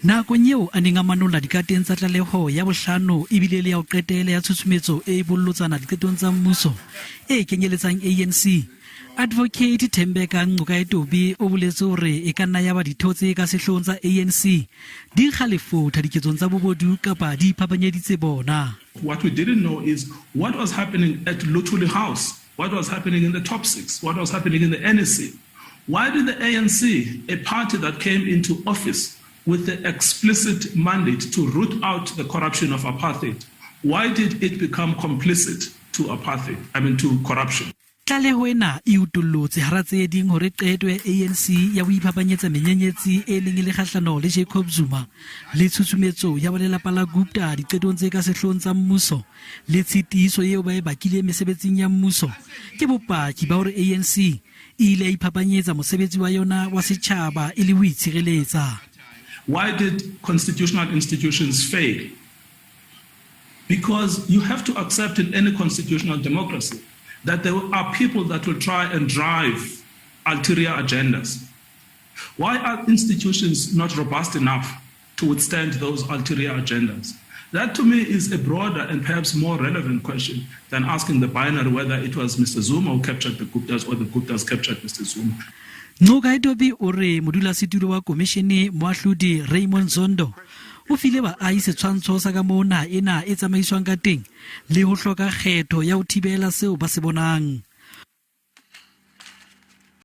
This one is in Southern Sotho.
Nakong eo a neng a manolla dikateng tsa tlaleho ya bohlano ebile e le ya ho qetela ya tshusumetso e bolotsana diqetong tsa mmuso e kenyeletsang ANC, Advocate Thembeka Ngcukaitobi o boletse hore e ka nna yaba ditho tse ka sehloohong tsa ANC di nkga lefotha diketsong tsa bobodu kapa di iphapanyeditse bona. What we didn't know is what was happening at Luthuli House, what was happening in the top six, what was happening in the NEC. Why did the ANC, a party that came into office with the explicit mandate to root out the corruption of apartheid, why did it become complicit to apartheid, I mean to corruption? Tlaleho ena e utollotse hara tse ding hore qeto ya ANC ya ho iphapanyetsa menyenyetsi e neng e le kgahlano le Jacob Zuma le tshusumetso ya ba lelapa la Gupta diqetong tse ka sehloohong tsa mmuso le tshitiso eo ba e bakileng mesebetsing ya mmuso ke bopaki ba hore ANC e ile ya iphapanyetsa mosebetsi wa yona wa setjhaba e le ho itshireletsa. Why did constitutional institutions fail? Because you have to accept in any constitutional democracy that there are people that will try and drive ulterior agendas. Why are institutions not robust enough to withstand those ulterior agendas? That to me is a broader and perhaps more relevant question than asking the binary whether it was Mr. Zuma who captured the Guptas or the Guptas captured Mr. Zuma. Ngcukaitobi o re modulasetulo wa komishene moahlodi Raymond Zondo o file baahi setshwantsho sa ka moo naha ena e tsamaiswang ka teng le ho hloka kgetho ya ho thibela seo ba se bonang.